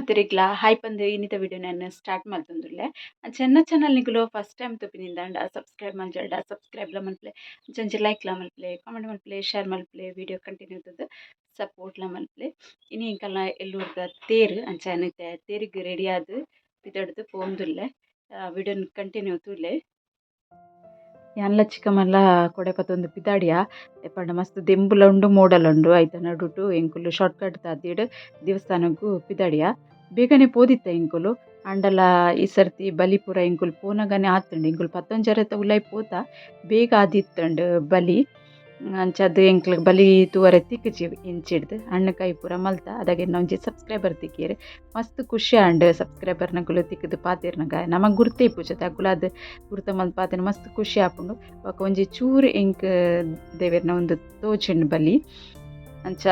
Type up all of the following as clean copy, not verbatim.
ಮಾತೆರೆಗ್ಲ hi ಪಂದ್ ಇನ್ನಿತ video ನಾನು start ಮಲ್ತೊಂದುಲ್ಲೆ. ಅಂಚ ಎನ್ನ ಚಾನಲ್ ನಿಕುಲು ಫಸ್ಟ್ ಟೈಮ್ ತೂಪಿನಿಂದಾಂಡ ಸಬ್ಸ್ಕ್ರೈಬ್ ಮಲ್ಜರ್ಡ ಸಬ್ಸ್ಕ್ರೈಬ್ ಲ ಮಲ್ಪುಲೆ, ಅಂಚ ಒಂಜಿ ಲೈಕ್ ಲ ಮಲ್ಪುಲೆ, ಕಾಮೆಂಟ್ ಮಲ್ಪುಲೆ, ಶೇರ್ ಮಲ್ಪುಲೆ, ವಿಡಿಯೋ ಕಂಟಿನ್ಯೂ ತೂದು ಸಪೋರ್ಟ್ ಲ ಮಲ್ಪುಲೆ. ಇನಿ ಎಂಕಲ್ನ ಎಲ್ಲೂರ್ದ ತೇರು, ಅಂಚ ಇತ್ತೆ ತೇರಿಗೆ ರೆಡಿ ಆದ್ ಪಿದಡ್ದ್ ಪೋವೊಂದುಲ್ಲೆ. ವಿಡಿಯೋನ್ ಕಂಟಿನ್ಯೂ ತೂಲೆ. ಯಾನ್ಲ ಚಿಕ್ಕಮಲ್ಲ ಕೊಡೆ ಪತ್ತೊಂದು ಪಿದಾಡಿಯ. ಪಂಡ ಮಸ್ತ್ ದೆಂಬುಲ ಉಂಡು, ಮೋಡಲ ಉಂಡು. ಐತ ನಡುಟು ಎಂಕುಲು ಶಾರ್ಟ್ ಕಟ್ ತಾದಿಡ್ ದೇವಸ್ಥಾನಗ್ ಪಿದಾಡಿಯ. ಬೇಗನೆ ಪೋದಿತ್ತ ಎಂಕುಲು. ಆಂಡಲ ಈ ಸರ್ತಿ ಬಲಿ ಪೂರ ಎಂಕುಲು ಪೋನಗನೆ ಆತುಂಡು. ಎಂಕುಲು ಪತ್ತೊಂಜರೆತ ಉಲಾಯಿ ಪೋತ, ಬೇಗ ಆದಿತ್ತುಂಡು ಬಲಿ. ಅಂಚಾದ್ ಎಂಕ್ಲೆಗ್ ಬಲಿ ತೂವರೆ ತಿಕ್ಕುಜಿ ಇಂಚಿಡ್ದ್. ಅಣ್ಣ ಕೈ ಪೂರ ಮಲ್ತ. ಅದಾಗ ಎನ್ನ ಒಂಜಿ ಸಬ್ಸ್ಕ್ರೈಬರ್ ತಿಕ್ಕಿಯೆರ್. ಮಸ್ತ್ ಖುಷಿ ಆಂಡ್ ಸಬ್ಸ್ಕ್ರೈಬರ್ ನಕುಲು ತಿಕ್ಕುದು ಪಾತೆರ್ನಗ. ನಮಕ್ ಗುರ್ತೆ ಇಪ್ಪುಜಿ ಅಕುಲಾದ್ ಗುರ್ತ ಮಲ್ತ್ ಪಾತೆರ್ನ ಮಸ್ತ್ ಖುಷಿ ಆಪುಂಡು. ಬೊಕ ಒಂಜಿ ಚೂರು ಎಂಕ್ ದೇವೆರ್ನ ಉಂದು ತೋಜುಂಡು ಬಲಿ. ಅಂಚ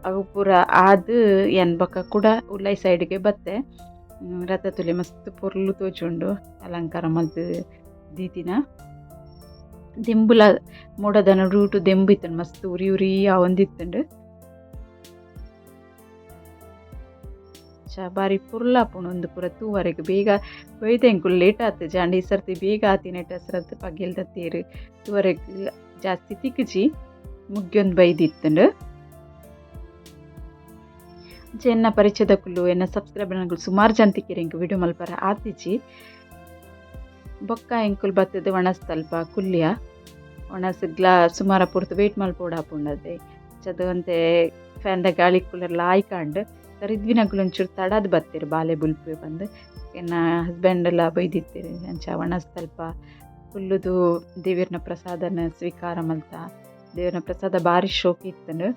ಅವು ಪೂರ ಆದ್ ಯಾನ್ ಬೊಕ ಕುಡ ಉಲಾಯಿ ಸೈಡ್ಗೆ ಬತ್ತೆ. ರಥ ತೂಲೆ ಮಸ್ತ್ ಪೊರ್ಲು ತೋಜುಂಡು ಅಲಂಕಾರ ಮಲ್ತ್ ದೀತಿನ. ದೆಂಬುಲ ಮೋಡದ ನಡುಟು ದೆಂಬು ಇತ್ತುಂಡು, ಮಸ್ತ್ ಉರಿ ಉರಿ ಆವೊಂದಿತ್ತುಂಡು. ಚ ಬಾರಿ ಪೊರ್ಲಾಪುಂಡು ಉಂದು ಪೂರ ತೂವರೆಗ್. ಬೇಗ ಬೈದ ಎಂಕುಲು ಲೇಟ್ ಆತುಜಿ, ಆಂಡ ಈ ಸರ್ತಿ ಬೇಗ ಆತಿನೆಟ್ ಅಸ್ರತ್ ಪಗೆಲ್ದ ತೇರು ತೂವರೆಗ್ ಜಾಸ್ತಿ ತಿಕ್ಕುಜಿ, ಮುಗ್ಯೊಂದು ಬೈದಿತ್ತುಂಡು. ಅಂಚ ಎನ್ನ ಪರಿಚಯದಕುಲು ಎನ್ನ ಸಬ್ಸ್ಕ್ರೈಬರ್ ನಕುಲು ಸುಮಾರು ಜನ ತಿಕ್ಕಿರ್ ಎಂಕ್ ವಿಡಿಯೋ ಮಲ್ಪರೆ ಆತಿಜಿ. ಬೊಕ್ಕ ಎಂಕುಲು ಬತ್ತುದು ವಣಸ್ ತಲ್ಪ ಕುಲ್ಲಿಯ. ವಣಸ್ಗ್ಲ ಸುಮಾರ ಪೊರ್ತು ವೇಟ್ ಮಲ್ಪೊಡಾಪುಂಡತೆ. ಅಂಚಾದ್ ಒಂತೆ ಫ್ಯಾನ್ ದ ಗಾಳಿ ಕೂಲರ್ ಲಾಯ್ಕಾಂಡ್. ರಿದ್ವಿನಕುಲು ಒಂಚೂರು ತಡಾದ್ ಬತ್ತೆರ್ ಬಾಲೆ ಬುಲ್ಪುವೆ ಪಂದ್. ಎನ್ನ ಹಸ್ಬೆಂಡ್ ಲ ಬೈದಿತ್ತೆರ್. ಅಂಚ ವಣಸ್ ತಲ್ಪ ಕುಲ್ಲುದು ದೇವೆರ್ನ ಪ್ರಸಾದನ್ ಸ್ವೀಕಾರ ಮಲ್ತ. ದೇವೆರ್ನ ಪ್ರಸಾದ ಬಾರಿ ಶೋಕು ಇತ್ತುಂಡು.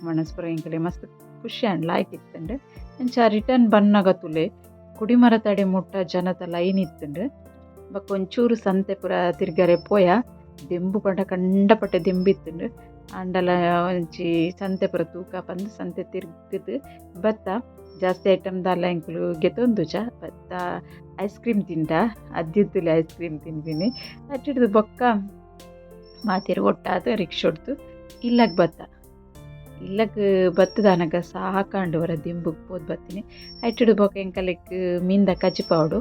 ವಣಸ್ ಪೂರ ಎಂಕಲೆ ಮಸ್ತ್ ಖುಷಿ ಆಂಡ್, ಲಾಯ್ಕ್ ಇತ್ತುಂಡು. ಅಂಚ ರಿಟರ್ನ್ ಬನ್ನಗ ತೂಲೆ ಕೊಡಿಮರತಡೆ ಮುಟ್ಟ ಜನತ ಲೈನ್ ಇತ್ತುಂಡು. ಬೊಕ ಒಂಚೂರು ಸಂತೆ ಪೂರ ತಿರ್ಗರೆ ಪೋಯ. ದೆಂಬು ಪಂಡ ಕಂಡಪಟ್ಟೆ ದೆಂಬು ಇತ್ತುಂಡು. ಆಂಡಲ ಒಂಜಿ ಸಂತೆ ಪೂರ ತೂಕ ಪಂದ್ ಸಂತೆ ತಿರ್ಗುದು ಬತ್ತ. ಜಾಸ್ತಿ ಐಟಮ್ ದಾಲ ಎಂಕುಲು ಗೆತೊಂದುಜ. ಬತ್ತ ಐಸ್ ಕ್ರೀಮ್ ತಿಂದ, ಅದ್ಯುತ್ತುಲೆ ಐಸ್ ಕ್ರೀಮ್ ತಿನ್ಪಿನಿ. ಅಟ್ಟಿಡ್ದು ಬೊಕ್ಕ ಮಾತೆರ್ ಒಟ್ಟಾದ್ ರಿಕ್ಷೊಡ್ದು ಇಲ್ಲಗ್ ಬತ್ತ. ಇಲ್ಲಗ್ ಬತ್ತುದಾನಗ ಸಾಕಾಂಡ್ ಒರ ದೆಂಬುಗ್ ಪೋದು ಬತ್ತಿನಿ. ಐಟಿಡ್ ಬೊಕ್ಕ ಎಂಕಲೆಗ್ ಮೀನ್ದ ಕಜಿಪಾವೊಡು.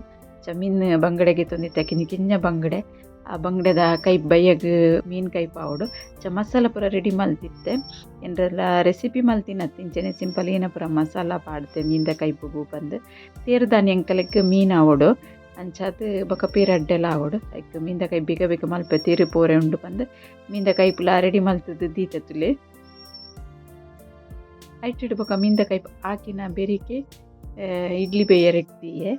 ಮೀನ್ ಬಂಗಡೆ ಗೆತೊಂದಿತ್ತೆ, ಕಿನ್ನಿ ಕಿನ್ನ ಬಂಗಡೆ. ಆ ಬಂಗಡೆದ ಕೈ ಬಯ್ಯಗ್ ಮೀನ್ ಕೈಪಾವೊಡು. ಚ ಮಸಾಲ ಪೂರ ರೆಡಿ ಮಲ್ತಿತ್ತೆ. ಎಂದ್ರಲ ರೆಸಿಪಿ ಮಲ್ತಿನತ್ತೆ, ಇಂಚನೆ ಸಿಂಪಲ್ ಏನ ಪೂರ ಮಸಾಲ ಪಾಡ್ದೆ ಮೀನ್ದ ಕೈಪುಗು ಪಂದ್. ತೇರ್ದಾನಿ ಎಂಕಲೆಗ್ ಮೀನ್ ಆವೊಡು. ಅಂಚಾದ್ ಬೊಕ ಪೇರ್ ಅಡ್ಡೆಲ ಆವೊಡು. ಐಕ್ ಮೀನ್ದ ಕೈ ಬೇಗ ಬೇಗ ಮಲ್ಪೆ ತೇರು ಪೋರೆ ಉಂಡು ಪಂದ್ ಮೀನ್ದ ಕೈಪುಲ ರೆಡಿ ಮಲ್ತುದು ದೀತೆ ತುಲೆ. ಐಟಿಡ್ ಬೊಕ ಮೀನ್ದ ಕೈಪ್ ಆಕಿನ ಬೆರಿಕೆ ಇಡ್ಲಿ ಬೇಯರೆಗ್ ದೀಯೆ.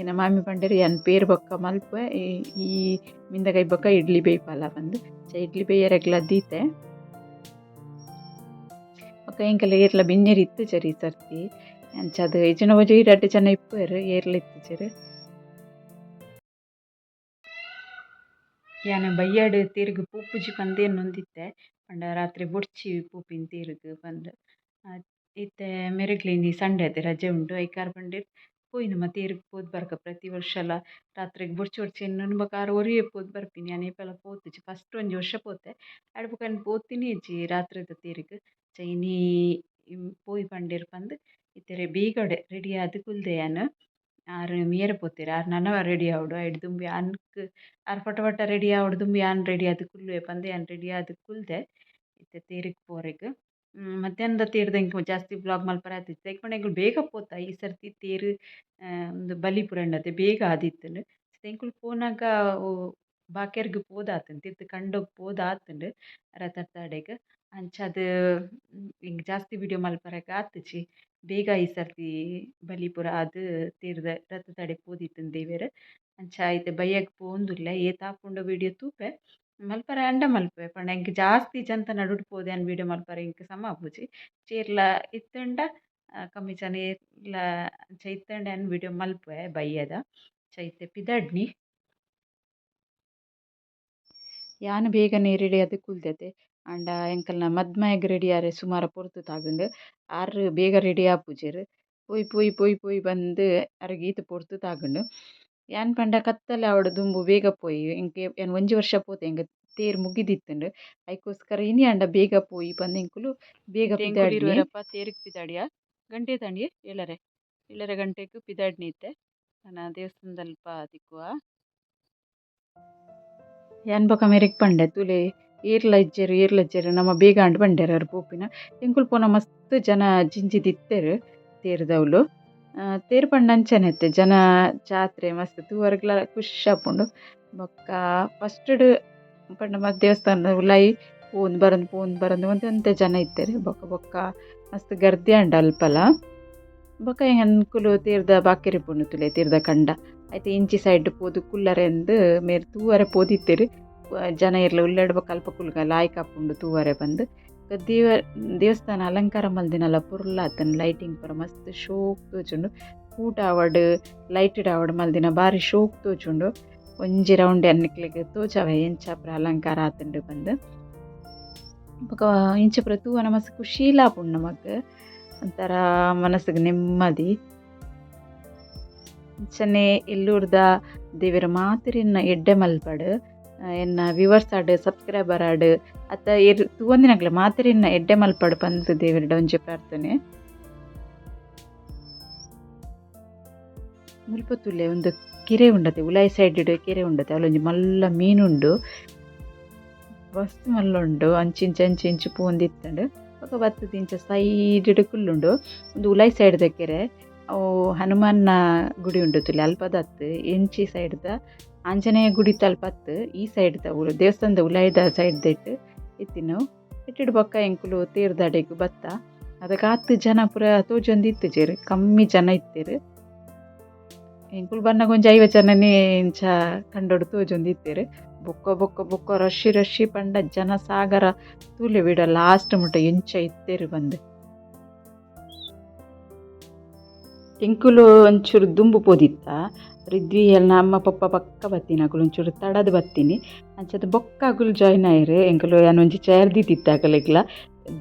ಎನ್ನ ಮಾಮಿ ಪಂಡೆರ್ ಯಾನ್ ಪೇರ್ ಬೊಕ್ಕ ಮಲ್ಪುವೆ ಈ ಮೀನ್ದ ಕೈ ಬೊಕ್ಕ ಇಡ್ಲಿ ಬೇಯ್ಪಾಲ ಪಂದ್. ಇಡ್ಲಿ ಬೇಯರೆಗ್ಲ ದೀತೆ. ಬೊಕ್ಕ ಎಂಕಲೆ ಏರ್ಲ ಬಿನ್ನೆರ್ ಇತ್ತುಜೆರ್ ಈ ಸರ್ತಿ. ಅಂಚಾದ್ ಇಜ್ಜಿಂಡ ಒಂಜಿ ರಡ್ಡ್ ಜನ ಇಪ್ಪುವೆರ್, ಏರ್ಲ ಇತ್ತುಜೆರ್. ಯಾನ್ ಬಯ್ಯಡ್ ತೇರ್ಗ್ ಪೋಪುಜಿ ಪಂದ್ ಎನ್ನೊಂದಿತ್ತೆ. ಪಂಡ ರಾತ್ರೆ ಬೊಡ್ಚಿ ಪೋಪಿನಿ ತೇರ್ಗ್ ಪಂದ್. ಇತ್ತೆ ಮೆರೆಗ್ಲ ಇನಿ ಸಂಡೆ ಅತೆ ರಜೆ ಉಂಡು. ಐಕಾರ್ ಪಂಡೆರ್ ಪೋಯಿ ನಮ ತೇರ್ಗ್ ಪೋದು ಬರ್ಕ ಪ್ರತಿ ವರ್ಷಲ ರಾತ್ರೆಗ್ ಬೊಡ್ಚಿ ಬೊಡ್ಚಿ ಎನ್ನೊಂದು ಬೊಕ ಆರ್ ಒರಿಯೆ ಪೋದು ಬರ್ಪಿನಿ. ಯಾನ್ ಏಪಲ ಪೋತುಜಿ, ಫಸ್ಟ್ ಒಂಜಿ ವರ್ಷ ಪೋತೆ. ಐಡ್ ಬೊಕ ಯಾನ್ ಪೋತಿನಿ ಇಜ್ಜಿ ರಾತ್ರೆದ ತೇರ್ಗ್. ಅಂಚ ಇನಿ ಪೋಯಿ ಪಂಡೆರ್ ಪಂದ್ ಇತ್ತೆ ಬೇಗಡೆ ರೆಡಿ ಆದ್ ಕುಲ್ದೆ ಯಾನ್. ಆರ್ ಮೀಯೆರೆ ಪೋತೆರ್, ಆರ್ ನನ ರೆಡಿ ಆವೊಡು. ಐಡ್ ದುಂಬು ಯಾನ್ಕ್ ಆರ್ ಪಟ ಪಟ ರೆಡಿ ಆವೊಡು ದುಂಬು ಯಾನ್ ರೆಡಿ ಆದ್ ಕುಲ್ಲುವೆ ಪಂದ್ ಯಾನ್ ರೆಡಿ ಆದ್ ಕುಲ್ದೆ ಇತ್ತೆ ತೇರಿಗೆ ಪೋರೆಗ್. ಮಧ್ಯಾಹ್ನದ ತೇರ್ದ ಎಂಕ್ ಜಾಸ್ತಿ ವ್ಲಾಗ್ ಮಲ್ಪರೆ ಆತಿಜಿ. ದಾಯೆ ಪಂಡ ಎಂಕುಲು ಬೇಗ ಪೋತ ಈ ಸರ್ತಿ ತೇರು ಉಂದು ಬಲಿ ಪೂರ ಉಂಡತೆ ಬೇಗ ಆದಿತ್ತುಂಡು. ಎಂಕುಲು ಪೋನಗ ಬಾಕೆರ್ಗ್ ಪೋದಾತುಂಡು, ತಿರ್ತ್ ಕಂಡೊಗ್ ಪೋದಾತುಂಡು ರಥತಾಡೆಗ್. ಅಂಚಾದ್ ಎಂಕ್ ಜಾಸ್ತಿ ವಿಡಿಯೋ ಮಲ್ಪರೆಗ್ ಆತಿಜಿ. ಬೇಗ ಈ ಸರ್ತಿ ಬಲಿ ಪೂರ ಆದ್ ತೇರ್ದ ರಥತಡೆ ಪೋದಿತ್ತುಂಡು ದೇವೆರ್. ಅಂಚ ಇತ್ತೆ ಬಯ್ಯಗ್ ಪೋವೊಂದುಲ್ಲೆ, ಏತಾಪುಂಡು ವಿಡಿಯೋ ತೂಪೆ. ಮಲ್ಪರೆ ಆಂಡ ಮಲ್ಪುವೆ, ಪಂಡ ಎಂಕ್ ಜಾಸ್ತಿ ಜನತ ನಡುಟು ಪೋದು ಯಾನ್ ವಿಡಿಯೋ ಮಲ್ಪರೆ ಎಂಕ್ ಸಮ ಆಪುಜಿ. ಚೇರ್ಲ ಇತ್ತುಂಡ ಕಮ್ಮಿ ಜನ ಏರ್ಲ ಅಂಚ ಇತ್ತುಂಡ ಯಾನ್ ವಿಡಿಯೋ ಮಲ್ಪುವೆ ಬಯ್ಯದ. ಅಂಚ ಇತ್ತೆ ಪಿದಡ್ನಿ. ಯಾನ್ ಬೇಗನೆ ರೆಡಿ ಆದ್ ಕುಲ್ದೆತೆ. ಆಂಡ ಎಂಕಲ್ನ ಮದ್ಮಯಗ್ ರೆಡಿ ಆರೆ ಸುಮಾರ ಪೊರ್ತು ತಾಗುಂಡು. ಆರ್ ಬೇಗ ರೆಡಿ ಆಪುಜೆರ್. ಪೋಯಿ ಪೋಯಿ ಪೋಯಿ ಪೋಯಿ ಬಂದ್ ಅರೆಗ್ ಈತ್ ಪೊರ್ತು ತಾಗುಂಡು. ಯಾನ್ ಪಂಡ ಕತ್ತಲೆ ಆವೊಡು ದುಂಬು ಬೇಗ ಪೋಯಿ. ಎಂಕ್ ಯಾನ್ ಒಂಜಿ ವರ್ಷ ಪೋತೆ ಎಂಕ್ ತೇರ್ ಮುಗಿದಿತ್ತುಂಡು. ಐಕೋಸ್ಕರ ಇನಿ ಆಂಡ ಬೇಗ ಪೋಯಿ ಪಂದ್ ಎಂಕುಲು ಬೇಗ ಪಿದಾಡ್ನಿ. ತೇರ್ಗ್ ಪಿದಾಡಿಯ ಗಂಟೆ ತಾಂಡಿಯೆ ಏಳರೆ. 7:30 ಗಂಟೆಗ್ ಪಿದಾಡ್ನಿತ್ತೆ. ನನ ದೇವಸ್ಥಾನದಲ್ಪ ತಿಕ್ಕುವ. ಯಾನ್ ಬೊಕ ಮೆರೆಗ್ ಪಂಡೆ ತೂಲೆ ಏರ್ಲ ಇಜ್ಜೆರ್ ಏರ್ಲ ಇಜ್ಜೆರ್ ನಮ ಬೇಗ ಆಂಡ್ ಪಂಡೆರ್ ಅರ್ ಪೋಪಿನ. ಎಂಕುಲು ಪೋನ ಮಸ್ತ್ ಜನ ಜಿಂಜಿದಿತ್ತೆರ್ ತೇರ್ದವ್ಲು. ತೇರ್ ಪಂಡ ಅಂಚನೆ ಅತ್ತೆ ಜನ ಜಾತ್ರೆ ಮಸ್ತ್ ತೂವರೆಗ್ಲ ಖುಷಿ ಆಪುಂಡು. ಬೊಕ್ಕ ಫಸ್ಟ್ ಪಂಡ ಮಸ್ತ್ ದೇವಸ್ಥಾನದ ಉಲಾಯಿ ಪೋವೊಂದು ಬರೊಂದು ಪೋವೊಂದು ಬರೊಂದು ಒಂತೆ ಒಂತೆ ಜನ ಇತ್ತೆರ್. ಬೊಕ್ಕ ಬೊಕ್ಕ ಮಸ್ತ್ ಗರ್ದಿ ಆಂಡ್ ಅಲ್ಪಲ. ಬೊಕ್ಕ ಎಂಕುಲು ತೇರ್ದ ಬಾಕಿರಿ ಪೋಂಡು ತೂಲೆ ತೇರ್ದ ಕಂಡ. ಐತೆ ಇಂಚಿ ಸೈಡ್ ಪೋದು ಕುಲ್ಲರೆಂದ್ ಮೇರ್ ತೂವರೆ ಪೋದಿತ್ತೆರ್. ಜನ ಏರ್ಲ ಉಲ್ಲೆಡ್ ಬೊಕ್ಕ ಅಲ್ಪ ಕುಲ್ಲುಗ ಲಾಯ್ಕ್ ಆಪುಂಡು ತೂವರೆ ಪಂದ್. ದೇವಸ್ಥಾನ ಅಲಂಕಾರ ಮಲ್ದಿನಲ ಪೊರ್ಲಾತುಂಡು ಲೈಟಿಂಗ್ ಪೂರ ಮಸ್ತ್ ಶೋಕ್ ತೋಜುಂಡು. ಪೂಟ್ ಆವಡ್ ಲೈಟ್ ಆವಡ್ ಮಲ್ದಿನ ಬಾರಿ ಶೋಕ್ ತೋಜುಂಡು. ಒಂಜಿ ರೌಂಡ್ ನಿಕ್ಲೆಗ್ ತೋಜಾವೆ ಎಂಚ ಪೂರ ಅಲಂಕಾರ ಆತುಂಡು ಪಂದ್. ಬೊಕ ಇಂಚ ಪೂರ ತೂವನ ಮಸ್ತ್ ಖುಷಿಲ ಆಪುಂಡು ನಮಕ್. ಒಂಥರ ಮನಸ್ಸುಗ್ ನೆಮ್ಮದಿ. ಅಂಚನೆ ಎಲ್ಲೂರ್ದ ದೇವೆರ್ ಮಾತೆರೆನ್ನ ಎಡ್ಡೆ ಮಲ್ಪಡ್. ಎನ್ನ ವ್ಯೂವರ್ಸ್ ಆಡ್ ಸಬ್ಸ್ಕ್ರೈಬರ್ ಆಡ್ ಅತ್ತ ಏರ್ ತೂವಂದಿನಕ್ಲೆ ಮಾತೆರೆನ್ನ ಎಡ್ಡೆ ಮಲ್ಪಡ್ ಪಂದ್ ದೇವೆರ್ಡ ಒಂಜಿ ಪ್ರಾರ್ಥನೆ. ಮುಲ್ಪ ತೂಲೆ ಉಂದು ಕೆರೆ ಉಂಡತೆ ಉಲಾಯಿ ಸೈಡ್ ಡ್ ಕೆರೆ ಉಂಡತೆ ಅಲ್ಲೊಂಜಿ ಮಲ್ಲ ಮೀನ್ ಉಂಡು. ಮಸ್ತ್ ಮಲ್ಲ ಉಂಡು ಅಂಚಿ ಇಂಚಿ ಅಂಚಿ ಇಂಚಿ ಪೋವೊಂದಿತ್ತುಂಡು. ಬೊಕ ಬತ್ತುದು ಇಂಚ ಸೈಡ್ ಡ್ ಕುಲ್ಲುಂಡು. ಉಂದು ಉಲಾಯಿ ಸೈಡ್ ದ ಕೆರೆ. ಅವು ಹನುಮಾನ್ನ ಗುಡಿ ಉಂಡು ತೂಲೆ ಅಲ್ಪದತ್ತ್ ಇಂಚಿ ಸೈಡ್ ದ ಆಂಜನೇಯ ಗುಡಿತ ಅಲ್ಪ ಅತ್ತ್ ಈ ಸೈಡ್ ದ ದೇವಸ್ಥಾನದ ಉಲಾಯಿದ ಸೈಡ್ ದೆಟ್ ಇತ್ತಿನವು. ಇತ್ತಿಡ್ ಬೊಕ್ಕ ಎಂಕುಲು ತೇರ್ದಡೆಗ್ ಬತ್ತ. ಅದಗ ಆತ್ ಜನ ಪೂರ ತೋಜೊಂದಿತ್ತಿಜೆರ್ ಕಮ್ಮಿ ಜನ ಇತ್ತೆರ್. ಎಂಕುಲು ಬನ್ನಗ ಒಂಜಿ 50 ಜನನೇ ಇಂಚ ಕಂಡೊಡು ತೋಜೊಂದಿತ್ತೆರ್. ಬೊಕ್ಕ ಬೊಕ್ಕ ಬೊಕ್ಕ ರಶ್ ರಶ್ ಪಂಡ ಜನ ಸಾಗರ ತೂಲೆ ವಿಡ ಲಾಸ್ಟ್ ಮುಟ ಎಂಚ ಇತ್ತೆರ್ ಪಂದ್. ಎಂಕುಲು ಒಂಚೂರು ದುಂಬು ಪೋದಿತ್ತ. ರಿದ್ವಿ ಎಲ್ನ ಅಮ್ಮ ಪೊಪ್ಪ ಪಕ್ಕ ಬತ್ತಿನ ಅಕುಲು ಒಂಚೂರು ತಡದ್ ಬತ್ತಿನಿ. ಅಂಚದ ಬೊಕ್ಕ ಅಕುಲು ಜಾಯಿನ್ ಆಯೆರ್. ಎಂಕುಲು ಯಾನ್ ಒಂಜಿ ಚೇರ್ ದೀದಿತ್ತೆ ಅಕಲೆಗ್ಲ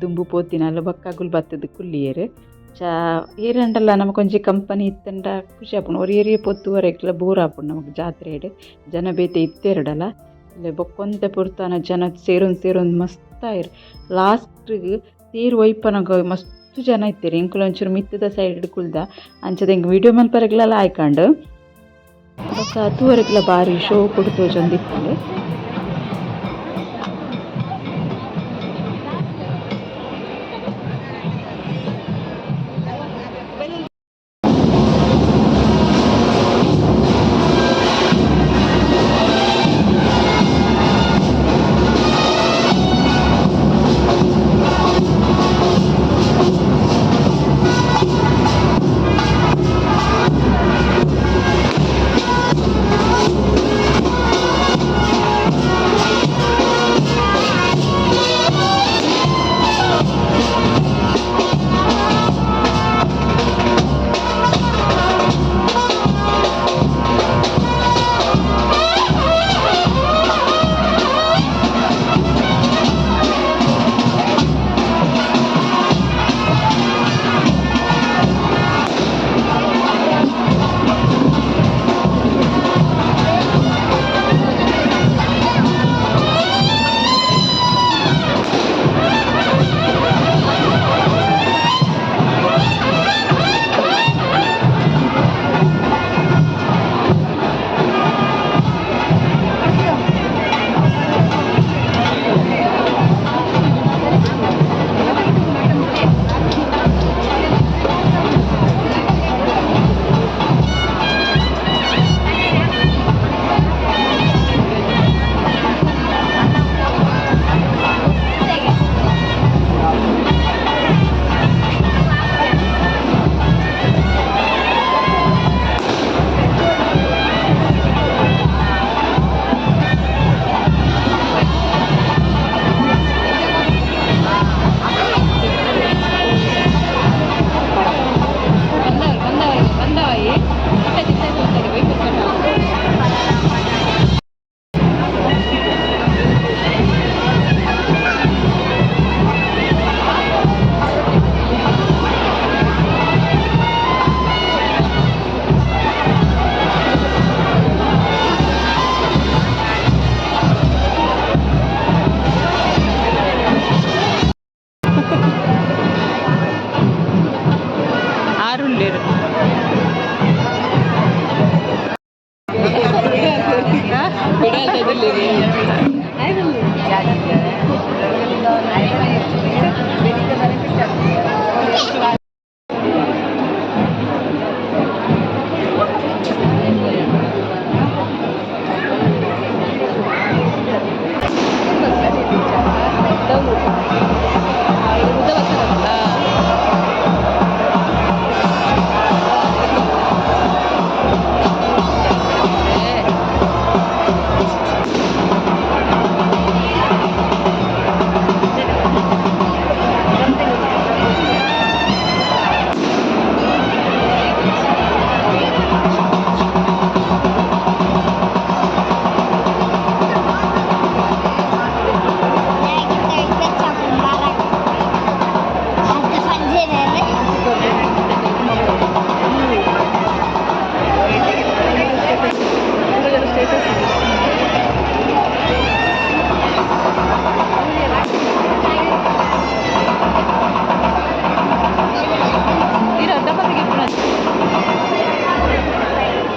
ದುಂಬು ಪೋತಿನಲ್ಲ ಬೊಕ್ಕ ಅಕುಲು ಬತ್ತುದು ಕುಲ್ಲಿಯೆರ್. ಚಾ ಏರಂಡಲ ನಮಕೊಂಜಿ ಕಂಪನಿ ಇತ್ತಂಡ ಖುಷಿ ಆಪುಂಡು. ಒರಿಯೊರಿಯೆ ಪೋದು ತೂವರೆಗ್ಲ ಬೋರ್ ಆಪುಂಡು ನಮಕ್ ಜಾತ್ರೆಡ್. ಜನ ಬೇತೆ ಇತ್ತೆರ್ಡಲ ಇಲ್ಲೆ ಬೊಕ್ಕೊಂತೆ ಪೊರ್ತನ ಜನ ಸೇರೊಂದು ಸೇರೊಂದು ಮಸ್ತ್ ಆಯೆರ್. ಲಾಸ್ಟ್ ಗ್ ತೇರ್ ಒಯಿಪನಗ ಮಸ್ತ್ ಜನ ಇತ್ತೆರ್. ಎಂಕುಲು ಒಂಚೂರು ಮಿತ್ತುದ ಸೈಡ್ ಡ್ ಕುಲ್ದ. ಅಂಚದ ಎಂಕ್ ವಿಡಿಯೋ ಮಲ್ಪರೆಗ್ಲ ಲಾಯ್ಕ್ ಆಂಡ್. ಬೊಕ್ಕ ತೂವರೆಗ್ಲ ಬಾರಿ ಶೋಕುಡು ತೋಜೊಂದಿತ್ತುಂಡು.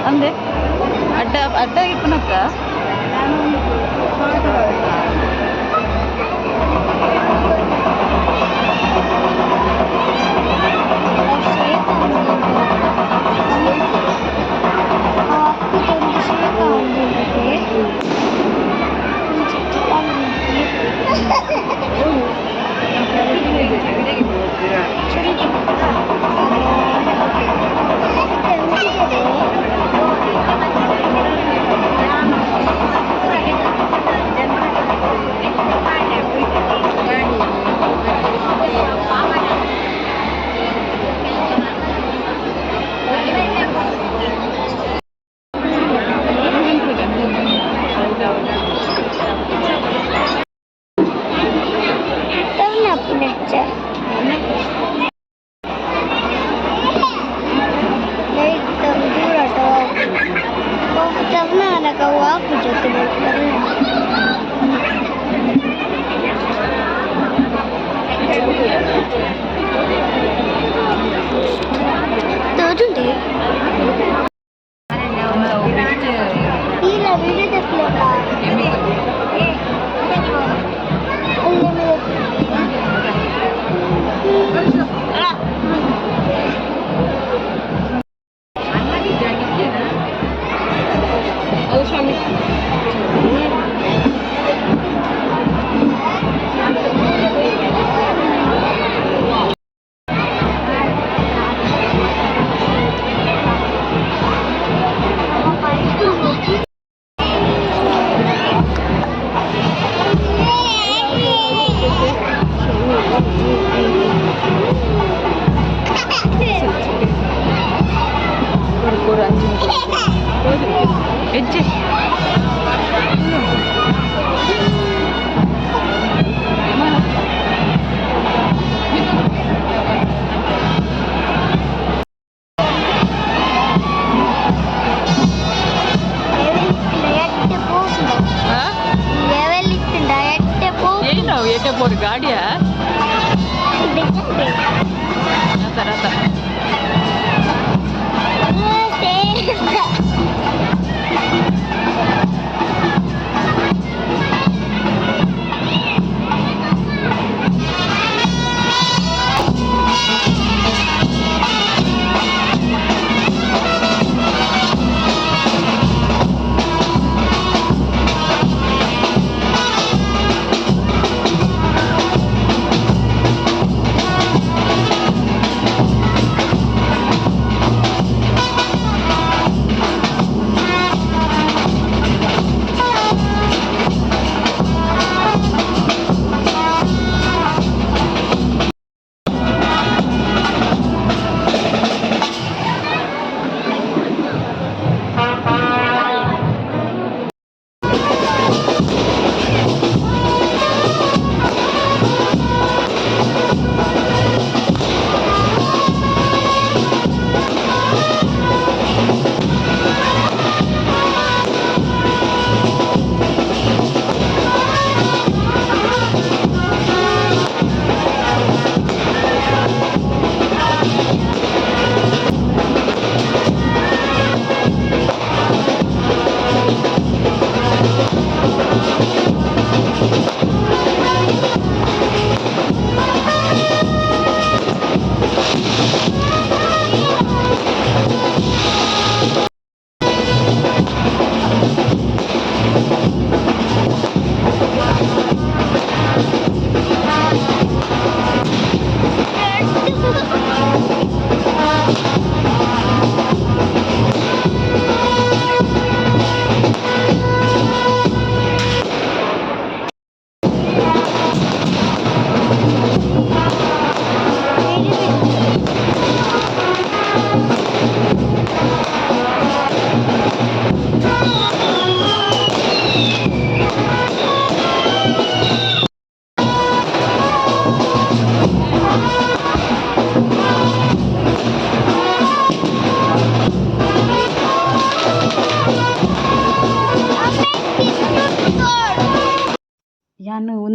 ಅಂದೆ ಅಡ್ಡ ಅಡ್ಡ ಇಪ್ಪನಕ್ಕ. ಹೆಜ್ಜೆ.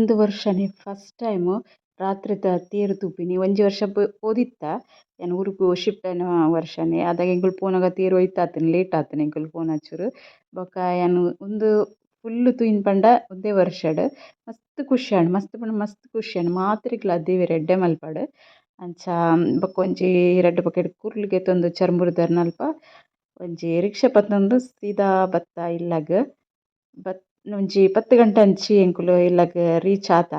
ಉಂದು ವರ್ಷನೆ ಫಸ್ಟ್ ಟೈಮ್ ರಾತ್ರೆದ ತೇರ್ ತೂಪಿನಿ. ಒಂಜಿ ವರ್ಷ ಪೋದಿತ್ತ ಯಾನ್ ಊರುಗು ಶಿಫ್ಟ್ ಆಯಿನ ವರ್ಷನೆ ಅದಗ ಎಂಕುಲು ಪೋನಗ ತೇರ್ ಒಯ್ತಾತುಂಡು ಲೇಟ್ ಆತುಂಡು ಎಂಕುಲು ಪೋನಚೂರು. ಬೊಕ ಯಾನ್ ಉಂದು ಫುಲ್ಲ್ ತೂಯಿನ ಪಂಡ ಉಂದೇ ವರ್ಷಡ್ ಮಸ್ತ್ ಖುಷಿ ಆಂಡ್, ಮಸ್ತ್ ಪಂಡ ಮಸ್ತ್ ಖುಷಿ ಆಂಡ್. ಮಾತೆರೆಗ್ಲಾ ದೇವೆರ್ ಎಡ್ಡೆ ಮಲ್ಪಡ್. ಅಂಚ ಬೊಕ ಒಂಜಿ ರಡ್ಡ್ ಬಕೆಟ್ ಕುರ್ಲು ಗೆತೊಂದು ಚರ್ಮೂರಿದರ್ನಲ್ಪ ಒಂಜಿ ರಿಕ್ಷಾ ಪತ್ತೊಂದು ಸೀದಾ ಬತ್ತ ಇಲ್ಲಗ್. ಒಂಜಿ 10 ಗಂಟೆ ಅಂಚಿ ಎಂಕುಲು ಇಲ್ಲಗ್ ರೀಚ್ ಆತ.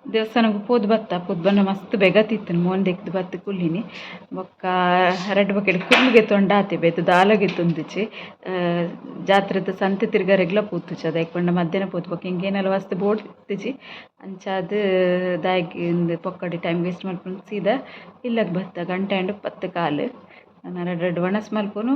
ದೇವಸ್ಥಾನಗ್ ಪೋದು ಬತ್ತ, ಪೋದು ಬನ್ನ ಮಸ್ತ್ ಬೇಗತಿತ್ತುಂಡು ಮೋನೆ ದೆಕ್ಕ್‌ದ್ ಬತ್ತ್ ಕುಲ್ಲಿನಿ. ಬೊಕ್ಕ ರಡ್ಡ್ ಬಕೆಟ್ ಕುರ್ಲು ಗೆತೊಂಡಾತೆ ಬೇತೆ ದಾಲ ಗೆತೊಂದಿಜ್ಜಿ. ಜಾತ್ರೆದ ಸಂತೆ ತಿರ್ಗರೆಗ್ಲ ಪೋತುಜಿ ದಾಯೆ ಪಂಡ ಮಧ್ಯಾಹ್ನ ಪೋತು ಬೊಕ್ಕ ಎಂಕ್ ಏನಾಲ ವಸ್ತು ಬೋಡಿತ್ತಿಜಿ. ಅಂಚಾದ್ ದಾಯೆಗ್ ಇಂದ್ ಪೊಕ್ಕಡೆ ಟೈಮ್ ವೇಸ್ಟ್ ಮಲ್ಪುನ ಸೀದಾ ಇಲ್ಲಗ್ ಬತ್ತ. ಗಂಟೆ ಆಂಡ್ 10:15. ನನ ರಡ್ಡ್ ರಡ್ಡ್ ವಣಸ್ ಮಲ್ಪುನು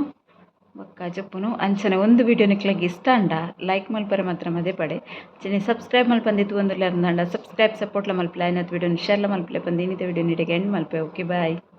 ಬೊಕ್ಕ ಜೆಪ್ಪುನು. ಅಂಚನೆ ಒಂದು ವಿಡಿಯೋ ನಿಕ್ಲೆಗ್ ಇಷ್ಟ ಆಂಡ ಲೈಕ್ ಮಲ್ಪರೆ ಮಾತ್ರ ಮದಪಡೆ. ಅಂಚನೆ ಸಬ್ಸ್ಕ್ರೈಬ್ ಮಲ್ಪಂದೆ ತೂವೊಂದುಲ್ಲೆರ್ ಅಂಡ ಸಬ್ಸ್ಕ್ರೈಬ್ ಸಪೋರ್ಟ್ಲ ಮಲ್ಪುಲೆ. ಆಯಿನಾತ್ ವಿಡಿಯೋನ್ ಶೇರ್ಲ ಮಲ್ಪುಲೆ ಪಂದ್ ಇನಿತ ವಿಡಿಯೋ ಇಡೆಗ್ ಎಂಡ್ ಮಲ್ಪೆ. Okay bye.